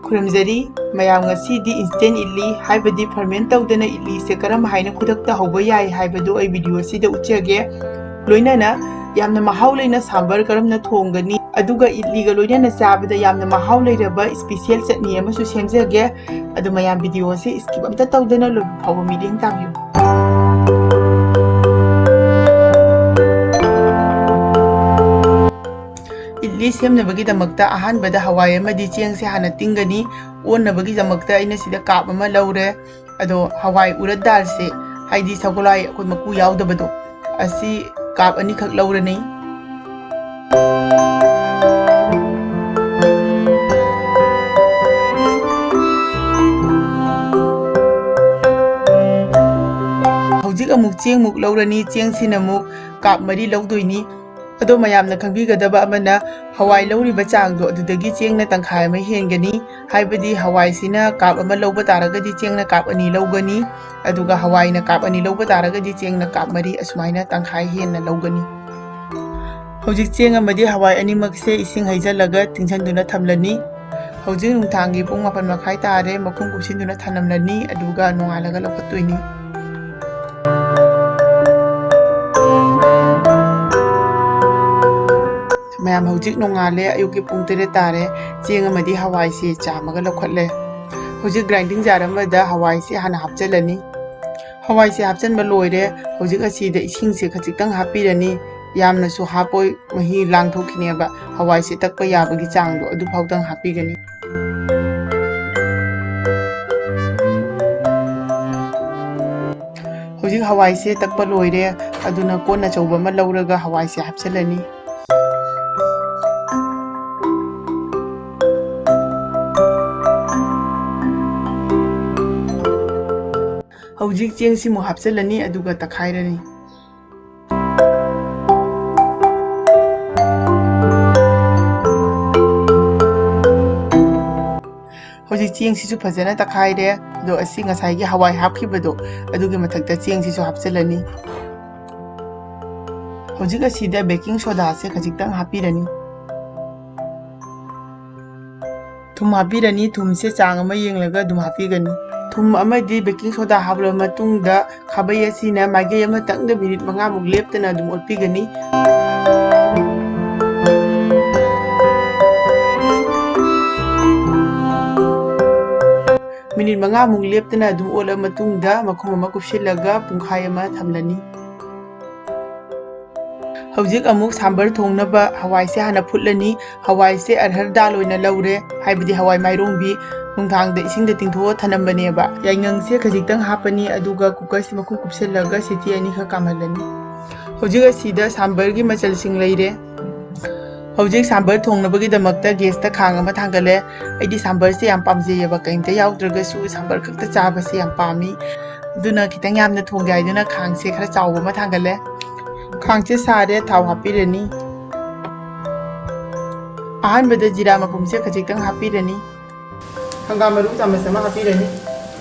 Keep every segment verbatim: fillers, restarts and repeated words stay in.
ꯈꯨꯔꯨꯝꯖꯔꯤ꯫ ꯃꯌꯥꯝ, ꯉꯁꯤꯗꯤ instant ꯏꯗꯂꯤ, ꯍꯥꯏꯕꯗꯤ ferment ꯇꯧꯗꯅ ꯏꯗꯂꯤꯁꯦ ꯀꯔꯝ ꯍꯥꯏꯅ ꯈꯨꯗꯛꯇ ꯍꯧꯕ ꯌꯥꯏ ꯍꯥꯏꯕꯗꯨ ꯑꯩ video ꯑꯁꯤꯗ ꯎꯠꯆꯒꯦ꯫ ꯂꯣꯏꯅꯅ ꯌꯥꯝꯅ ꯃꯍꯥꯎ ꯂꯩꯅ ꯁꯥꯝꯕꯔ ꯀꯔꯝꯅ ꯊꯣꯡꯒꯅꯤ, ꯑꯗꯨꯒ ꯏꯗꯂꯤꯒ ꯂꯣꯏꯅꯅ ꯆꯥꯕꯗ ꯌꯥꯝꯅ ꯃꯍꯥꯎ ꯂꯩꯔꯕ special ꯆꯠꯅꯤ ꯑꯃꯁꯨ ꯁꯦꯝꯖꯒꯦ꯫ ꯑꯗꯨ ꯃꯌꯥꯝ, video ꯑꯁꯤ skip ꯑꯝꯇ ꯇꯧꯗꯅ ꯂꯣꯏꯕ ꯐꯥꯎꯕ ꯃꯤꯠꯌꯦꯡ ꯇꯥꯕꯤꯌꯨ꯫ ꯏꯗꯂꯤ ꯁꯦꯝꯅꯕꯒꯤꯗꯃꯛꯇ ꯑꯍꯥꯟꯕꯗ ꯍꯋꯥꯏ ꯑꯃꯗꯤ ꯆꯦꯡꯁꯦ ꯍꯥꯟꯅ ꯇꯤꯡꯒꯅꯤ꯫ ꯑꯣꯟꯅꯕꯒꯤꯗꯃꯛꯇ ꯑꯩꯅ ꯁꯤꯗ cup ꯑꯃ ꯂꯧꯔꯦ꯫ ꯑꯗꯣ ꯍꯋꯥꯏ ꯎꯔꯠ ꯗꯥꯜꯁꯦ, ꯍꯥꯏꯗꯤ ꯁꯒꯣꯜꯍꯋꯥꯏ ꯑꯩꯈꯣꯏ ꯃꯀꯨ ꯌꯥꯎꯗꯕꯗꯣ, ꯑꯁꯤ cup ꯑꯅꯤꯈꯛ ꯂꯧꯔꯅꯤ꯫ ꯍꯧꯖꯤꯛ ꯑꯃꯨꯛ ꯆꯦꯡꯃꯨꯛ ꯂꯧꯔꯅꯤ, ꯆꯦꯡꯁꯤꯅ ꯑꯃꯨꯛ cup ꯃꯔꯤ ꯂꯧꯗꯣꯏꯅꯤ꯫ ꯑꯗꯣ ꯃꯌꯥꯝꯅ ꯈꯪꯕꯤꯒꯗꯕ ꯑꯃꯅ, ꯍꯋꯥꯏ ꯂꯧꯔꯤꯕ ꯆꯥꯡꯗꯣ ꯑꯗꯨꯗꯒꯤ ꯆꯦꯡꯅ ꯇꯪꯈꯥꯏ ꯑꯃ ꯍꯦꯟꯒꯅꯤ꯫ ꯍꯥꯏꯕꯗꯤ ꯍꯋꯥꯏꯁꯤꯅ cup ꯑꯃ ꯂꯧꯕ ꯇꯥꯔꯒꯗꯤ ꯆꯦꯡꯅ cup ꯑꯅꯤ ꯂꯧꯒꯅꯤ, ꯑꯗꯨꯒ ꯍꯋꯥꯏꯅ cup ꯑꯅꯤ ꯂꯧꯕ ꯇꯥꯔꯒꯗꯤ ꯆꯦꯡꯅ cup ꯃꯔꯤ, ꯑꯁꯨꯃꯥꯏꯅ ꯇꯪꯈꯥꯏ ꯍꯦꯟꯅ ꯂꯧꯒꯅꯤ꯫ ꯍꯧꯖꯤꯛ ꯆꯦꯡ ꯑꯃꯗꯤ ꯍꯋꯥꯏ ꯑꯅꯤꯃꯛꯁꯦ ꯏꯁꯤꯡ ꯍꯩꯖꯤꯜꯂꯒ ꯇꯤꯡꯁꯤꯟꯗꯨꯅ ꯊꯝꯂꯅꯤ꯫ ꯍꯧꯖꯤꯛ ꯅꯨꯡꯗꯥꯡꯒꯤ ꯄꯨꯡ ꯃꯥꯄꯟ ꯃꯈꯥꯏ ꯇꯥꯔꯦ, ꯃꯈꯨꯝ ꯀꯨꯞꯁꯤꯟꯗꯨꯅ ꯊꯝꯂꯝꯂꯅꯤ, ꯑꯗꯨꯒ ꯅꯣꯡꯉꯥꯜꯂꯒ ꯂꯧꯈꯠꯇꯣꯏꯅꯤ꯫ ꯃꯌꯥꯝ, ꯍꯧꯖꯤꯛ ꯅꯣꯡꯉꯥꯜꯂꯦ, ꯑꯌꯨꯛꯀꯤ ꯄꯨꯡ ꯇꯔꯦꯠ ꯇꯥꯔꯦ꯫ ꯆꯦꯡ ꯑꯃꯗꯤ ꯍꯋꯥꯏꯁꯦ ꯆꯥꯝꯃꯒ ꯂꯧꯈꯠꯂꯦ꯫ ꯍꯧꯖꯤꯛ grinding jar ꯑꯃꯗ ꯍꯋꯥꯏꯁꯦ ꯍꯥꯟꯅ ꯍꯥꯞꯆꯤꯜꯂꯅꯤ꯫ ꯍꯋꯥꯏꯁꯦ ꯍꯥꯞꯆꯤꯟꯕ ꯂꯣꯏꯔꯦ꯫ ꯍꯧꯖꯤꯛ ꯑꯁꯤꯗ ꯏꯁꯤꯡꯁꯦ ꯈꯖꯤꯛꯇꯪ ꯍꯥꯞꯄꯤꯔꯅꯤ꯫ ꯌꯥꯝꯅꯁꯨ ꯍꯥꯞꯄꯣꯏ, ꯃꯍꯤ ꯂꯥꯡꯊꯣꯛꯈꯤꯅꯦꯕ꯫ ꯍꯋꯥꯏꯁꯦ ꯇꯛꯄ ꯌꯥꯕꯒꯤ ꯆꯥꯡꯗꯣ ꯑꯗꯨꯐꯥꯎꯗꯪ ꯍꯥꯞꯄꯤꯒꯅꯤ꯫ ꯍꯧꯖꯤꯛ ꯍꯋꯥꯏꯁꯦ ꯇꯛꯄ ꯂꯣꯏꯔꯦ, ꯑꯗꯨꯅ ꯀꯣꯟ ꯑꯆꯧꯕ ꯑꯃ ꯂꯧꯔꯒ ꯍꯋꯥꯏꯁꯦ ꯍꯥꯞꯆꯤꯜꯂꯅꯤ꯫ ꯍꯧꯖꯤꯛ ꯆꯦꯡꯁꯤꯃꯨꯛ ꯍꯥꯞꯆꯤꯜꯂꯅꯤ, ꯑꯗꯨꯒ ꯇꯛꯈꯥꯏꯔꯅꯤ꯫ ꯍꯧꯖꯤꯛ ꯆꯦꯡꯁꯤꯁꯨ ꯐꯖꯅ ꯇꯛꯈꯥꯏꯔꯦ꯫ ꯑꯗꯣ ꯑꯁꯤ ꯉꯁꯥꯏꯒꯤ ꯍꯋꯥꯏ ꯍꯥꯞꯈꯤꯕꯗꯣ, ꯑꯗꯨꯒꯤ ꯃꯊꯛꯇ ꯆꯦꯡꯁꯤꯁꯨ ꯍꯥꯞꯆꯤꯜꯂꯅꯤ꯫ ꯍꯧꯖꯤꯛ ꯑꯁꯤꯗ baking sodaꯁꯦ ꯈꯖꯤꯛꯇꯪ ꯍꯥꯞꯄꯤꯔꯅꯤ꯫ ꯊꯨꯝ ꯍꯥꯞꯄꯤꯔꯅꯤ꯫ ꯊꯨꯝꯁꯦ ꯆꯥꯡ ꯑꯃ ꯌꯦꯡꯂꯒ ꯑꯗꯨꯝ ꯍꯥꯞꯄꯤꯒꯅꯤ꯫ ꯊꯨꯝ ꯑꯃꯗꯤ baking soda ꯍꯥꯞꯂꯕ ꯃꯇꯨꯡꯗ ꯈꯥꯕꯩ ꯑꯁꯤꯅ ꯃꯥꯏꯀꯩ ꯑꯃꯇꯪꯗ minute ꯃꯉꯥꯃꯨꯛ ꯂꯦꯞꯇꯅ ꯑꯗꯨꯝ ꯑꯣꯠꯄꯤꯒꯅꯤ꯫ Minute ꯃꯉꯥꯃꯨꯛ ꯂꯦꯞꯇꯅ ꯑꯗꯨꯝ ꯑꯣꯠꯂꯕ ꯃꯇꯨꯡꯗ ꯃꯈꯨꯝ ꯑꯃ ꯀꯨꯞꯁꯤꯜꯂꯒ ꯄꯨꯡꯈꯥꯏ ꯑꯃ ꯊꯝꯂꯅꯤ꯫ ꯍꯧꯖꯤꯛ ꯑꯃꯨꯛ ꯁꯥꯝꯕꯔ ꯊꯣꯡꯅꯕ ꯍꯋꯥꯏꯁꯦ ꯍꯥꯟꯅ ꯐꯨꯠꯂꯅꯤ꯫ ꯍꯋꯥꯏꯁꯦ ꯑꯔꯍꯔ ꯗꯥꯜ ꯑꯣꯏꯅ ꯂꯧꯔꯦ, ꯍꯥꯏꯕꯗꯤ ꯍꯋꯥꯏ ꯃꯥꯏꯔꯣꯡꯕꯤ꯫ ꯅꯨꯡꯗꯥꯡꯗ ꯏꯁꯤꯡꯗ ꯇꯤꯡꯊꯣꯛꯑ ꯊꯅꯝꯕꯅꯦꯕ꯫ ꯌꯥꯏꯉꯪꯁꯦ ꯈꯖꯤꯛꯇꯪ ꯍꯥꯞꯄꯅꯤ, ꯑꯗꯨꯒ cookerꯁꯤ ꯃꯈꯨꯝ ꯀꯨꯞꯁꯤꯜꯂꯒ ꯁꯤꯇꯤ ꯑꯅꯤꯈꯛ ꯀꯥꯝꯍꯜꯂꯅꯤ꯫ ꯍꯧꯖꯤꯛ ꯑꯁꯤꯗ ꯁꯥꯝꯕꯔꯒꯤ ꯃꯆꯜꯁꯤꯡ ꯂꯩꯔꯦ꯫ ꯍꯧꯖꯤꯛ ꯁꯥꯝꯕꯔ ꯊꯣꯡꯅꯕꯒꯤꯗꯃꯛꯇ gasꯇ ꯈꯥꯡ ꯑꯃ ꯊꯥꯡꯒꯠꯂꯦ꯫ ꯑꯩꯗꯤ ꯁꯥꯝꯕꯔꯁꯦ ꯌꯥꯝ ꯄꯥꯝꯖꯩꯌꯦꯕ, ꯀꯩꯝꯇ ꯌꯥꯎꯗ꯭ꯔꯒꯁꯨ ꯁꯥꯝꯕꯔ ꯈꯛꯇ ꯆꯥꯕꯁꯦ ꯌꯥꯝ ꯄꯥꯝꯃꯤ꯫ ꯑꯗꯨꯅ ꯈꯤꯇꯪ ꯌꯥꯝꯅ ꯊꯣꯡꯒꯦ ꯍꯥꯏꯗꯨꯅ ꯈꯥꯡꯁꯦ ꯈꯔ ꯆꯥꯎꯕ ꯑꯃ ꯊꯥꯡꯒꯠꯂꯦ꯫ ꯈꯥꯡꯁꯦ ꯁꯥꯔꯦ, ꯊꯥꯎ ꯍꯥꯞꯄꯤꯔꯅꯤ꯫ ꯑꯍꯥꯟꯕꯗ ꯖꯤꯔꯥ ꯃꯄꯨꯝꯁꯦ ꯈꯖꯤꯛꯇꯪ ꯍꯥꯞꯄꯤꯔꯅꯤ꯫ ꯍꯪꯒꯥꯝ ꯃꯔꯨ ꯆꯥꯃꯁ ꯑꯃ ꯍꯥꯞꯄꯤꯔꯅꯤ꯫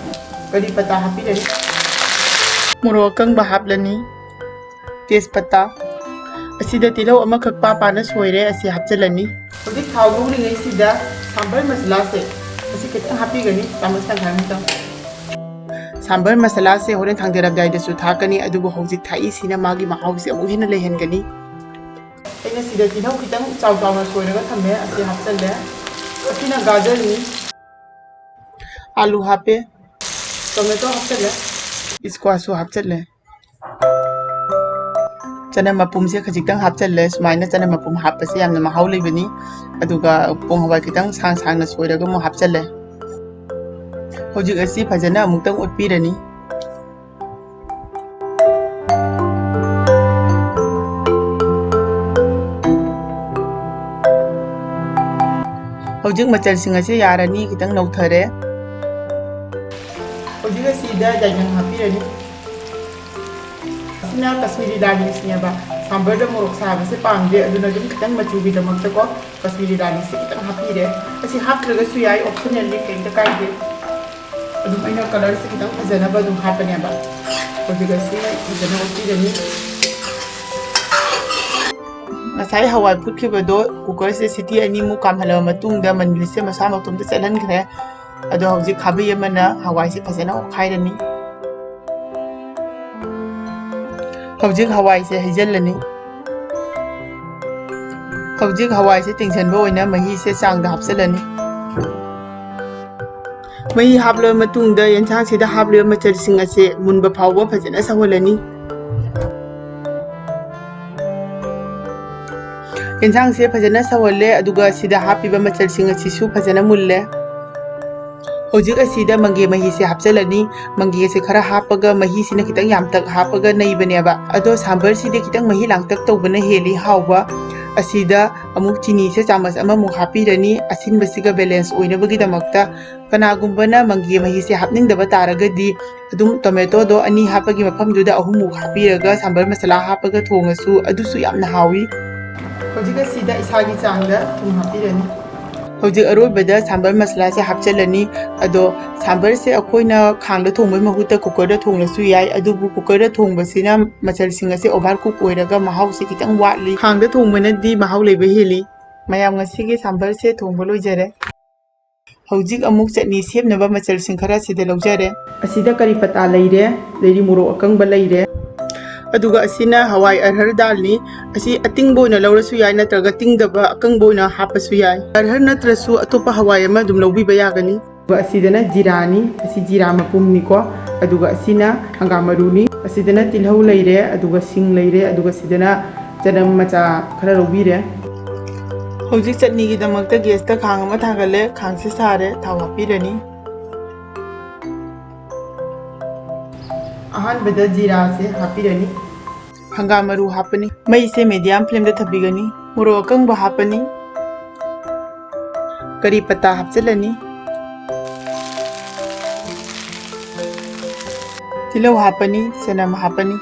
ꯀꯔꯤ ꯄꯇꯥ ꯍꯥꯞꯄꯤꯔꯅꯤ꯫ ꯃꯣꯔꯣꯛ ꯑꯀꯪꯕ ꯍꯥꯞꯂꯅꯤ꯫ ꯇꯦꯖꯄꯇꯥ꯫ ꯑꯁꯤꯗ ꯇꯤꯜꯍꯧ ꯑꯃꯈꯛ ꯄꯥ ꯄꯥꯅ ꯁꯣꯏꯔꯦ, ꯑꯁꯤ ꯍꯥꯞꯆꯤꯜꯂꯅꯤ꯫ ꯍꯧꯖꯤꯛ ꯊꯥꯎ ꯉꯧꯔꯤꯉꯩꯁꯤꯗ ꯁꯥꯝꯕꯔ ꯃꯁꯥꯂꯥꯁꯦ ꯑꯁꯤ ꯈꯤꯇꯪ ꯍꯥꯞꯄꯤꯒꯅꯤ, ꯆꯥꯃꯁ ꯇꯪꯈꯥꯏꯃꯨꯛꯇꯪ꯫ ꯁꯥꯝꯕꯔ ꯃꯁꯥꯂꯥꯁꯦ ꯍꯣꯔꯦꯟ ꯊꯥꯡꯗꯔꯝꯗꯥꯏꯗꯁꯨ ꯊꯥꯛꯀꯅꯤ, ꯑꯗꯨꯕꯨ ꯍꯧꯖꯤꯛ ꯊꯥꯛꯏꯁꯤꯅ ꯃꯥꯒꯤ ꯃꯍꯥꯎꯁꯦ ꯑꯃꯨꯛ ꯍꯦꯟꯅ ꯂꯩꯍꯟꯒꯅꯤ꯫ ꯑꯩꯅ ꯁꯤꯗ ꯇꯤꯜꯍꯧ ꯈꯤꯇꯪ ꯆꯥꯎ ꯆꯥꯎꯅ ꯁꯣꯏꯔꯒ ꯊꯝꯃꯦ, ꯑꯁꯤ ꯍꯥꯞꯆꯜꯂꯦ꯫ ꯑꯁꯤꯅ ꯒꯥꯖꯔꯅꯤ꯫ ꯑꯥꯂꯨ ꯍꯥꯞꯄꯦ꯫ ꯇꯣꯃꯦꯇꯣ ꯍꯥꯞꯆꯜꯂꯦ꯫ Squashꯁꯨ ꯍꯥꯞꯆꯜꯂꯦ꯫ ꯆꯅꯝ ꯃꯄꯨꯝꯁꯦ ꯈꯖꯤꯛꯇꯪ ꯍꯥꯞꯆꯜꯂꯦ꯫ ꯁꯨꯃꯥꯏꯅ ꯆꯅꯝ ꯃꯄꯨꯝ ꯍꯥꯞꯄꯁꯦ ꯌꯥꯝꯅ ꯃꯍꯥꯎ ꯂꯩꯕꯅꯤ꯫ ꯑꯗꯨꯒ ꯄꯣꯡ ꯍꯋꯥꯏ ꯈꯤꯇꯪ ꯁꯥꯡ ꯁꯥꯡꯅ ꯁꯣꯏꯔꯒ ꯑꯃꯨꯛ ꯍꯥꯞꯆꯜꯂꯦ꯫ ꯍꯧꯖꯤꯛ ꯑꯁꯤ ꯐꯖꯅ ꯑꯃꯨꯛꯇꯪ ꯑꯣꯠꯄꯤꯔꯅꯤ꯫ ꯍꯧꯖꯤꯛ ꯃꯆꯜꯁꯤꯡ ꯑꯁꯤ ꯌꯥꯔꯅꯤ, ꯈꯤꯇꯪ ꯅꯧꯊꯔꯦ꯫ ꯍꯧꯖꯤꯛ ꯑꯁꯤꯗ ꯌꯥꯏꯉꯪ ꯍꯥꯞꯄꯤꯔꯅꯤ꯫ ꯑꯁꯤꯅ ꯀꯁꯃꯤꯔꯤ ꯂꯥꯜ ꯃꯤꯔꯆꯅꯦꯕ꯫ ꯁꯥꯝꯕꯔꯗ ꯃꯣꯔꯣꯛ ꯁꯥꯕꯁꯦ ꯄꯥꯝꯗꯦ, ꯑꯗꯨꯅ ꯑꯗꯨꯝ ꯈꯤꯇꯪ ꯃꯆꯨꯒꯤꯗꯃꯛꯇꯀꯣ ꯀꯁꯃꯤꯔꯤ ꯂꯥꯜ ꯃꯤꯔꯆꯁꯦ ꯈꯤꯇꯪ ꯍꯥꯞꯄꯤꯔꯦ꯫ ꯑꯁꯤ ꯍꯥꯞꯇ꯭ꯔꯒꯁꯨ ꯌꯥꯏ, optionalꯅꯤ, ꯀꯩꯝꯇ ꯀꯥꯏꯗꯦ꯫ ꯑꯗꯨꯝ ꯑꯩꯅ colourꯁꯦ ꯈꯤꯇꯪ ꯐꯖꯅꯕ ꯑꯗꯨꯝ ꯍꯥꯞꯄꯅꯦꯕ꯫ ꯍꯧꯖꯤꯛ ꯑꯁꯤ ꯐꯖꯅ ꯑꯣꯠꯄꯤꯔꯅꯤ꯫ ꯉꯁꯥꯏ ꯍꯋꯥꯏ ꯐꯨꯠꯈꯤꯕꯗꯣ ꯀꯨꯀꯔꯁꯦ ꯁꯤꯇꯤ ꯑꯅꯤꯃꯨꯛ ꯀꯥꯝꯍꯜꯂꯕ ꯃꯇꯨꯡꯗ ꯃꯅꯤꯜꯁꯦ ꯃꯁꯥ ꯃꯇꯣꯝꯇ ꯆꯠꯍꯟꯈ꯭ꯔꯦ꯫ ꯑꯗꯣ ꯍꯧꯖꯤꯛ ꯈꯥꯕꯩ ꯑꯃꯅ ꯍꯋꯥꯏꯁꯦ ꯐꯖꯅ ꯑꯣꯠꯈꯥꯏꯔꯅꯤ꯫ ꯍꯧꯖꯤꯛ ꯍꯋꯥꯏꯁꯦ ꯍꯩꯖꯤꯜꯂꯅꯤ꯫ ꯍꯧꯖꯤꯛ ꯍꯋꯥꯏꯁꯦ ꯇꯤꯡꯁꯟꯕ ꯑꯣꯏꯅ ꯃꯍꯤꯁꯦ ꯆꯥꯡꯗ ꯍꯥꯞꯆꯤꯜꯂꯅꯤ꯫ ꯃꯍꯤ ꯍꯥꯞꯂꯕ ꯃꯇꯨꯡꯗ ꯌꯦꯟꯁꯥꯡꯁꯤꯗ ꯍꯥꯞꯂꯤꯕ ꯃꯆꯜꯁꯤꯡ ꯑꯁꯦ ꯃꯨꯟꯕ ꯐꯥꯎꯕ ꯐꯖꯅ ꯁꯧꯍꯜꯂꯅꯤ꯫ ꯌꯦꯟꯁꯥꯡꯁꯦ ꯐꯖꯅ ꯁꯧꯍꯜꯂꯦ, ꯑꯗꯨꯒ ꯁꯤꯗ ꯍꯥꯞꯄꯤꯕ ꯃꯆꯜꯁꯤꯡ ꯑꯁꯤꯁꯨ ꯐꯖꯅ ꯃꯨꯜꯂꯦ꯫ ꯍꯧꯖꯤꯛ ꯑꯁꯤꯗ ꯃꯪꯒꯦ ꯃꯍꯤꯁꯦ ꯍꯥꯞꯆꯤꯜꯂꯅꯤ꯫ ꯃꯪꯒꯦꯁꯦ ꯈꯔ ꯍꯥꯞꯄꯒ, ꯃꯍꯤꯁꯤꯅ ꯈꯤꯇꯪ ꯌꯥꯝꯇꯛ ꯍꯥꯞꯄꯒ ꯅꯩꯕꯅꯦꯕ꯫ ꯑꯗꯣ ꯁꯥꯝꯕꯔꯁꯤꯗꯤ ꯈꯤꯇꯪ ꯃꯍꯤ ꯂꯥꯡꯇꯛ ꯇꯧꯕꯅ ꯍꯦꯜꯂꯤ ꯍꯥꯎꯕ꯫ ꯑꯁꯤꯗ ꯑꯃꯨꯛ ꯆꯤꯅꯤꯁꯦ ꯆꯥꯃꯁ ꯑꯃꯃꯨꯛ ꯍꯥꯞꯄꯤꯔꯅꯤ, ꯑꯁꯤꯟꯕꯁꯤꯒ ꯕꯦꯂꯦꯟꯁ ꯑꯣꯏꯅꯕꯒꯤꯗꯃꯛꯇ꯫ ꯀꯅꯥꯒꯨꯝꯕꯅ ꯃꯪꯒꯦ ꯃꯍꯤꯁꯦ ꯍꯥꯞꯅꯤꯡꯗꯕ ꯇꯥꯔꯒꯗꯤ, ꯑꯗꯨꯝ ꯇꯣꯃꯦꯇꯣꯗꯣ ꯑꯅꯤ ꯍꯥꯞꯄꯒꯤ ꯃꯐꯝꯗꯨꯗ ꯑꯍꯨꯝꯃꯨꯛ ꯍꯥꯞꯄꯤꯔꯒ ꯁꯥꯝꯕꯔ ꯃꯁꯥꯂꯥ ꯍꯥꯞꯄꯒ ꯊꯣꯡꯉꯁꯨ ꯑꯗꯨꯁꯨ ꯌꯥꯝꯅ ꯍꯥꯎꯏ꯫ ꯍꯧꯖꯤꯛ ꯑꯁꯤꯗ ꯏꯁꯥꯒꯤ ꯆꯥꯡꯗ ꯊꯨꯝ ꯍꯥꯞꯄꯤꯔꯅꯤ꯫ ꯍꯧꯖꯤꯛ ꯑꯔꯣꯏꯕꯗ ꯁꯥꯝꯕꯔ ꯃꯁꯥꯂꯥꯁꯦ ꯍꯥꯞꯆꯤꯜꯂꯅꯤ꯫ ꯑꯗꯣ ꯁꯥꯝꯕꯔꯁꯦ ꯑꯩꯈꯣꯏꯅ ꯈꯥꯡꯗ ꯊꯣꯡꯕꯒꯤ ꯃꯍꯨꯠꯇ ꯀꯨꯀꯔꯗ ꯊꯣꯡꯂꯁꯨ ꯌꯥꯏ, ꯑꯗꯨꯕꯨ ꯀꯨꯀꯔꯗ ꯊꯣꯡꯕꯁꯤꯅ ꯃꯆꯜꯁꯤꯡ ꯑꯁꯦ ꯑꯣꯚꯔ ꯀꯨꯛ ꯑꯣꯏꯔꯒ ꯃꯍꯥꯎꯁꯦ ꯈꯤꯇꯪ ꯋꯥꯠꯂꯤ꯫ ꯈꯥꯡꯗ ꯊꯣꯡꯕꯅꯗꯤ ꯃꯍꯥꯎ ꯂꯩꯕ ꯍꯦꯜꯂꯤ꯫ ꯃꯌꯥꯝ, ꯉꯁꯤꯒꯤ ꯁꯥꯝꯕꯔꯁꯦ ꯊꯣꯡꯕ ꯂꯣꯏꯖꯔꯦ꯫ ꯍꯧꯖꯤꯛ ꯑꯃꯨꯛ ꯆꯠꯅꯤ ꯁꯦꯝꯅꯕ ꯃꯆꯜꯁꯤꯡ ꯈꯔ ꯁꯤꯗ ꯂꯧꯖꯔꯦ꯫ ꯑꯁꯤꯗ ꯀꯔꯤ ꯄꯇꯥ ꯂꯩꯔꯦ, ꯑꯗꯩꯗꯤ ꯃꯣꯔꯣꯛ ꯑꯀꯪꯕ ꯂꯩꯔꯦ꯫ ꯑꯗꯨꯒ ꯑꯁꯤꯅ ꯍꯋꯥꯏ ꯑꯔꯍꯔ ꯗꯥꯜꯅꯤ꯫ ꯑꯁꯤ ꯑꯇꯤꯡꯕ ꯑꯣꯏꯅ ꯂꯧꯔꯁꯨ ꯌꯥꯏ, ꯅꯠꯇ꯭ꯔꯒ ꯇꯤꯡꯗꯕ ꯑꯀꯪꯕ ꯑꯣꯏꯅ ꯍꯥꯞꯄꯁꯨ ꯌꯥꯏ꯫ ꯑꯔꯍꯔ ꯅꯠꯇ꯭ꯔꯁꯨ ꯑꯇꯣꯞꯄ ꯍꯋꯥꯏ ꯑꯃ ꯑꯗꯨꯝ ꯂꯧꯕꯤꯕ ꯌꯥꯒꯅꯤ꯫ ꯑꯗꯨꯒ ꯑꯁꯤꯗꯅ ꯖꯤꯔꯥꯅꯤ, ꯑꯁꯤ ꯖꯤꯔꯥ ꯃꯄꯨꯝꯅꯤꯀꯣ꯫ ꯑꯗꯨꯒ ꯑꯁꯤꯅ ꯍꯪꯒꯥꯝ ꯃꯔꯨꯅꯤ, ꯑꯁꯤꯗꯅ ꯇꯤꯜꯍꯧ ꯂꯩꯔꯦ, ꯑꯗꯨꯒ ꯁꯤꯡ ꯂꯩꯔꯦ, ꯑꯗꯨꯒ ꯁꯤꯗꯅ ꯆꯅꯝ ꯃꯆꯥ ꯈꯔ ꯂꯧꯕꯤꯔꯦ꯫ ꯍꯧꯖꯤꯛ ꯆꯠꯅꯤꯒꯤꯗꯃꯛꯇ ꯒꯦꯁꯇ ꯈꯥꯡ ꯑꯃ ꯊꯥꯡꯒꯠꯂꯦ, ꯈꯥꯡꯁꯦ ꯁꯥꯔꯦ, ꯊꯥꯎ ꯍꯥꯞꯄꯤꯔꯅꯤ꯫ ꯑꯍꯥꯟꯕꯗ ꯖꯤꯔꯥꯁꯦ ꯍꯥꯞꯄꯤꯔꯅꯤ꯫ ꯍꯪꯒꯥꯝ ꯃꯔꯨ ꯍꯥꯞꯄꯅꯤ꯫ ꯃꯩꯁꯦ ꯃꯦꯗꯤꯌꯝ ꯐ꯭ꯂꯦꯝꯗ ꯊꯝꯕꯤꯒꯅꯤ꯫ ꯃꯣꯔꯣꯛ ꯑꯀꯪꯕ ꯍꯥꯞꯄꯅꯤ꯫ ꯀꯔꯤ ꯄꯇꯥ ꯍꯥꯞꯆꯤꯜꯂꯅꯤ꯫ ꯇꯤꯜꯍꯧ ꯍꯥꯞꯄꯅꯤ, ꯆꯅꯝ ꯍꯥꯞꯄꯅꯤ,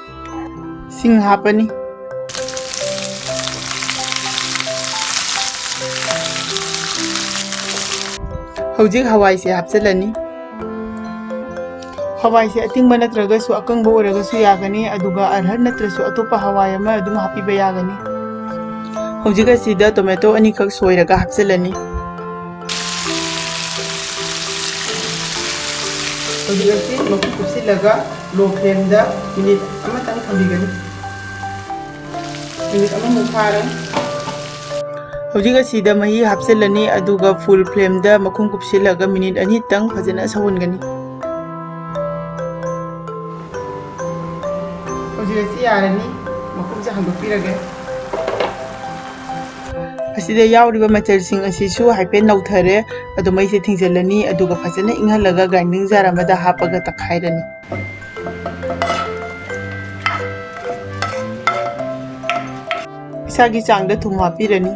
ꯁꯤꯡ ꯍꯥꯞꯄꯅꯤ꯫ ꯍꯧꯖꯤꯛ ꯍꯋꯥꯏꯁꯦ ꯍꯥꯞꯆꯤꯜꯂꯅꯤ꯫ ꯍꯋꯥꯏꯁꯦ ꯑꯇꯤꯡꯕ ꯅꯠꯇ꯭ꯔꯒꯁꯨ ꯑꯀꯪꯕ ꯑꯣꯏꯔꯒꯁꯨ ꯌꯥꯒꯅꯤ, ꯑꯗꯨꯒ ꯑꯔꯍꯔ ꯅꯠꯇ꯭ꯔꯁꯨ ꯑꯇꯣꯞꯄ ꯍꯋꯥꯏ ꯑꯃ ꯑꯗꯨꯝ ꯍꯥꯞꯄꯤꯕ ꯌꯥꯒꯅꯤ꯫ ꯍꯧꯖꯤꯛ ꯑꯁꯤꯗ tomato ꯑꯅꯤꯈꯛ ꯁꯣꯏꯔꯒ ꯍꯥꯞꯆꯤꯜꯂꯅꯤ꯫ ꯍꯧꯖꯤꯛ ꯑꯁꯤ ꯃꯈꯨꯝ ꯀꯨꯞꯁꯤꯜꯂꯒ low flameꯗ minute ꯑꯃꯇꯪ ꯊꯝꯕꯤꯒꯅꯤ꯫ Minute ꯑꯃꯃꯨꯛ ꯐꯥꯔꯦ꯫ ꯍꯧꯖꯤꯛ ꯑꯁꯤꯗ ꯃꯍꯤ ꯍꯥꯞꯆꯤꯜꯂꯅꯤ, ꯑꯗꯨꯒ full flameꯗ ꯃꯈꯨꯝ ꯀꯨꯞꯁꯤꯜꯂꯒ minute ꯑꯅꯤꯇꯪ ꯐꯖꯅ ꯁꯧꯍꯟꯒꯅꯤ꯫ ꯍꯧꯖꯤꯛ ꯑꯁꯤ ꯌꯥꯔꯅꯤ, ꯃꯈꯨꯝꯁꯦ ꯍꯥꯡꯗꯣꯛꯄꯤꯔꯒꯦ꯫ ꯑꯁꯤꯗ ꯌꯥꯎꯔꯤꯕ ꯃꯆꯜꯁꯤꯡ ꯑꯁꯤꯁꯨ ꯍꯥꯏꯐꯦꯠ ꯅꯧꯊꯔꯦ꯫ ꯑꯗꯣ ꯃꯩꯁꯦ ꯊꯤꯡꯖꯤꯜꯂꯅꯤ, ꯑꯗꯨꯒ ꯐꯖꯅ ꯏꯪꯍꯜꯂꯒ grinding jar ꯑꯃꯗ ꯍꯥꯞꯄꯒ ꯇꯛꯈꯥꯏꯔꯅꯤ꯫ ꯏꯁꯥꯒꯤ ꯆꯥꯡꯗ ꯊꯨꯝ ꯍꯥꯞꯄꯤꯔꯅꯤ꯫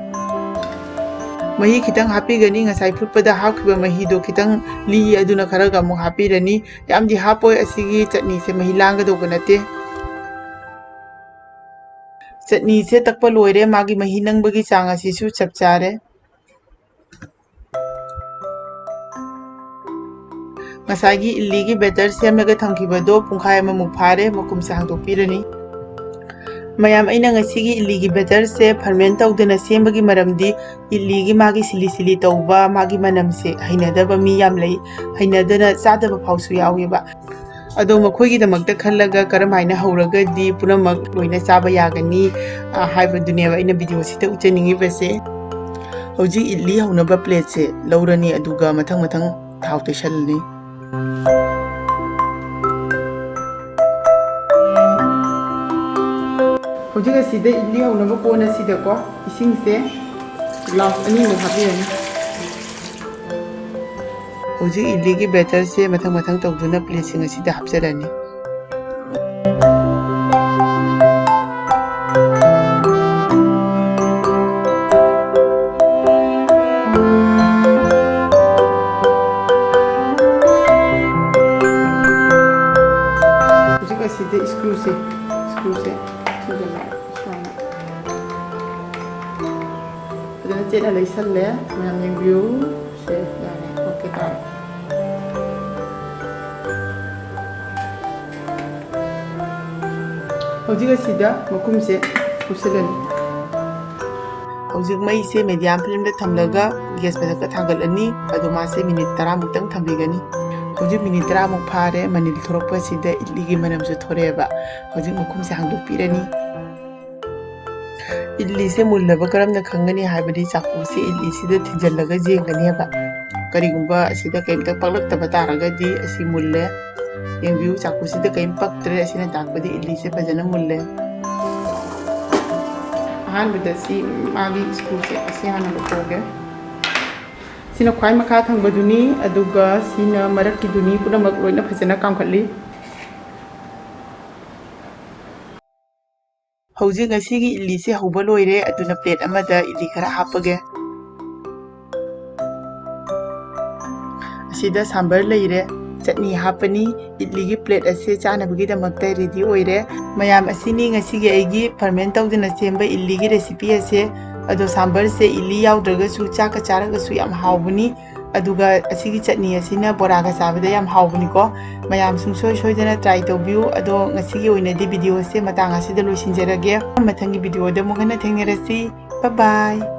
ꯃꯍꯤ ꯈꯤꯇꯪ ꯍꯥꯞꯄꯤꯒꯅꯤ, ꯉꯁꯥꯏ ꯐꯨꯠꯄꯗ ꯍꯥꯞꯈꯤꯕ ꯃꯍꯤꯗꯣ ꯈꯤꯇꯪ ꯂꯤ, ꯑꯗꯨꯅ ꯈꯔꯒ ꯑꯃꯨꯛ ꯍꯥꯞꯄꯤꯔꯅꯤ꯫ ꯌꯥꯝꯗꯤ ꯍꯥꯞꯄꯣꯏ, ꯑꯁꯤꯒꯤ ꯆꯠꯅꯤꯁꯦ ꯃꯍꯤ ꯂꯥꯡꯒꯗꯧꯕ ꯅꯠꯇꯦ꯫ ꯆꯠꯅꯤꯁꯦ ꯇꯛꯄ ꯂꯣꯏꯔꯦ, ꯃꯥꯒꯤ ꯃꯍꯤ ꯅꯪꯕꯒꯤ ꯆꯥꯡ ꯑꯁꯤꯁꯨ ꯆꯞ ꯆꯥꯔꯦ꯫ ꯉꯁꯥꯏꯒꯤ ꯏꯗꯂꯤꯒꯤ batter ꯁꯦꯝꯂꯒ ꯊꯝꯈꯤꯕꯗꯣ ꯄꯨꯡꯈꯥꯏ ꯑꯃꯃꯨꯛ ꯐꯥꯔꯦ, ꯃꯈꯨꯝꯁꯦ ꯍꯥꯡꯗꯣꯛꯄꯤꯔꯅꯤ꯫ ꯃꯌꯥꯝ, ꯑꯩꯅ ꯉꯁꯤꯒꯤ ꯏꯗꯂꯤꯒꯤ batterꯁꯦ ferment ꯇꯧꯗꯅ ꯁꯦꯝꯕꯒꯤ ꯃꯔꯝꯗꯤ ꯏꯗꯂꯤꯒꯤ ꯃꯥꯒꯤ ꯁꯤꯂꯤ ꯁꯤꯂꯤ ꯇꯧꯕ, ꯃꯥꯒꯤ ꯃꯅꯝꯁꯦ ꯍꯩꯅꯗꯕ ꯃꯤ ꯌꯥꯝ ꯂꯩ, ꯍꯩꯅꯗꯅ ꯆꯥꯗꯕ ꯐꯥꯎꯁꯨ ꯌꯥꯎꯋꯦꯕ꯫ ꯑꯗꯣ ꯃꯈꯣꯏꯒꯤꯗꯃꯛꯇ ꯈꯜꯂꯒ ꯀꯔꯝꯍꯥꯏꯅ ꯍꯧꯔꯒꯗꯤ ꯄꯨꯝꯅꯃꯛ ꯂꯣꯏꯅ ꯆꯥꯕ ꯌꯥꯒꯅꯤ, ꯑ, ꯍꯥꯏꯕꯗꯨꯅꯦꯕ ꯑꯩꯅ videoꯁꯤꯗ ꯎꯠꯆꯅꯤꯡꯉꯤꯕꯁꯦ꯫ ꯍꯧꯖꯤꯛ ꯏꯗꯂꯤ ꯍꯧꯅꯕ plateꯁꯦ ꯂꯧꯔꯅꯤ, ꯑꯗꯨꯒ ꯃꯊꯪ ꯃꯊꯪ ꯊꯥꯎ ꯇꯩꯁꯜꯂꯅꯤ꯫ ꯍꯧꯖꯤꯛ ꯑꯁꯤꯗ ꯏꯗꯂꯤ ꯍꯧꯅꯕ ꯀꯣꯟ ꯑꯁꯤꯗꯀꯣ ꯏꯁꯤꯡꯁꯦ glass ꯑꯅꯤꯃꯨꯛ ꯍꯥꯞꯄꯤꯔꯅꯤ꯫ ꯍꯧꯖꯤꯛ ꯏꯗꯂꯤꯒꯤ batterꯁꯦ ꯃꯊꯪ ꯃꯊꯪ ꯇꯧꯗꯨꯅ plateꯁꯤꯡ ꯑꯁꯤꯗ ꯍꯥꯞꯆꯔꯅꯤ꯫ ꯍꯧꯖꯤꯛ ꯑꯁꯤꯗ screwꯁꯦ, screwꯁꯦ ꯊꯤꯡꯖꯤꯜꯂꯒ ꯁꯨꯃꯥꯏꯅ ꯐꯖꯅ ꯆꯦꯠꯅ ꯂꯩꯁꯜꯂꯦ꯫ ꯃꯌꯥꯝ ꯌꯦꯡꯕꯤꯌꯨ꯫ ꯁꯦ, ꯌꯥꯔꯦ꯫ OK ꯇꯥꯔꯦ꯫ ꯍꯧꯖꯤꯛ ꯑꯁꯤꯗ ꯃꯈꯨꯝꯁꯦ ꯀꯨꯞꯁꯤꯜꯂꯅꯤ꯫ ꯍꯧꯖꯤꯛ ꯃꯩꯁꯦ medium flameꯗ ꯊꯝꯂꯒ gas ꯃꯊꯛꯇ ꯊꯥꯡꯒꯠꯂꯅꯤ꯫ ꯑꯗꯣ ꯃꯥꯁꯦ minute ꯇꯔꯥꯃꯨꯛꯇꯪ ꯊꯝꯕꯤꯒꯅꯤ꯫ ꯍꯧꯖꯤꯛ minute ꯇꯔꯥꯃꯨꯛ ꯐꯥꯔꯦ꯫ ꯃꯅꯤꯜ ꯊꯣꯛꯂꯛꯄꯁꯤꯗ ꯏꯗꯂꯤꯒꯤ ꯃꯅꯝꯁꯨ ꯊꯣꯔꯛꯑꯦꯕ꯫ ꯍꯧꯖꯤꯛ ꯃꯈꯨꯝꯁꯦ ꯍꯥꯡꯗꯣꯛꯄꯤꯔꯅꯤ꯫ ꯏꯗꯂꯤꯁꯦ ꯃꯨꯜꯂꯕ ꯀꯔꯝꯅ ꯈꯪꯒꯅꯤ ꯍꯥꯏꯕꯗꯤ ꯆꯥꯛꯀꯨꯁꯦ ꯏꯗꯂꯤꯁꯤꯗ ꯊꯤꯟꯖꯤꯜꯂꯒ ꯌꯦꯡꯒꯅꯦꯕ꯫ ꯀꯔꯤꯒꯨꯝꯕ ꯑꯁꯤꯗ ꯀꯩꯝꯇ ꯄꯛꯂꯛꯇꯕ ꯇꯥꯔꯒꯗꯤ ꯑꯁꯤ ꯃꯨꯜꯂꯦ꯫ ꯌꯦꯡꯕꯤꯌꯨ, ꯆꯥꯛꯀꯨꯁꯤꯗ ꯀꯩꯝ ꯄꯛꯇ꯭ꯔꯦ꯫ ꯑꯁꯤꯅ ꯇꯥꯛꯄꯗꯤ ꯏꯗꯂꯤꯁꯦ ꯐꯖꯅ ꯃꯨꯜꯂꯦ꯫ ꯑꯍꯥꯟꯕꯗ ꯁꯤ ꯃꯥꯒꯤ screwꯁꯦ ꯑꯁꯤ ꯍꯥꯟꯅ ꯂꯧꯊꯣꯛꯑꯒꯦ꯫ ꯁꯤꯅ ꯈ꯭ꯋꯥꯏ ꯃꯈꯥ ꯊꯪꯕꯗꯨꯅꯤ, ꯑꯗꯨꯒ ꯁꯤꯅ ꯃꯔꯛꯀꯤꯗꯨꯅꯤ꯫ ꯄꯨꯝꯅꯃꯛ ꯂꯣꯏꯅ ꯐꯖꯅ ꯀꯥꯝꯈꯠꯂꯤ꯫ ꯍꯧꯖꯤꯛ ꯉꯁꯤꯒꯤ ꯏꯗꯂꯤꯁꯦ ꯍꯧꯕ ꯂꯣꯏꯔꯦ꯫ ꯑꯗꯨꯅ plate ꯑꯃꯗ ꯏꯗꯂꯤ ꯈꯔ ꯍꯥꯞꯄꯒꯦ꯫ ꯑꯁꯤꯗ ꯁꯥꯝꯕꯔ ꯂꯩꯔꯦ, ꯆꯠꯅꯤ ꯍꯥꯞꯄꯅꯤ꯫ ꯏꯗꯂꯤꯒꯤ plate ꯑꯁꯦ ꯆꯥꯅꯕꯒꯤꯗꯃꯛꯇ ready ꯑꯣꯏꯔꯦ꯫ ꯃꯌꯥꯝ, ꯑꯁꯤꯅꯤ ꯉꯁꯤꯒꯤ ꯑꯩꯒꯤ ferment ꯇꯧꯗꯅ ꯁꯦꯝꯕ ꯏꯗꯂꯤꯒꯤ recipe ꯑꯁꯦ꯫ ꯑꯗꯣ ꯁꯥꯝꯕꯔꯁꯦ ꯏꯗꯂꯤ ꯌꯥꯎꯗ꯭ꯔꯒꯁꯨ ꯆꯥꯛꯀ ꯆꯥꯔꯒꯁꯨ ꯌꯥꯝ ꯍꯥꯎꯕꯅꯤ꯫ ꯑꯗꯨꯒ ꯑꯁꯤꯒꯤ ꯆꯠꯅꯤ ꯑꯁꯤꯅ ꯕꯣꯔꯥꯒ ꯆꯥꯕꯗ ꯌꯥꯝ ꯍꯥꯎꯕꯅꯤꯀꯣ꯫ ꯃꯌꯥꯝ ꯁꯨꯡꯁꯣꯏ ꯁꯣꯏꯗꯅ try ꯇꯧꯕꯤꯌꯨ꯫ ꯑꯗꯣ ꯉꯁꯤꯒꯤ ꯑꯣꯏꯅꯗꯤ videoꯁꯦ ꯃꯇꯥꯡ ꯑꯁꯤꯗ ꯂꯣꯏꯁꯤꯟꯖꯔꯒꯦ꯫ ꯃꯊꯪꯒꯤ videoꯗ ꯑꯃꯨꯛ ꯍꯟꯅ ꯊꯦꯡꯅꯔꯁꯤ꯫ Bye bye꯫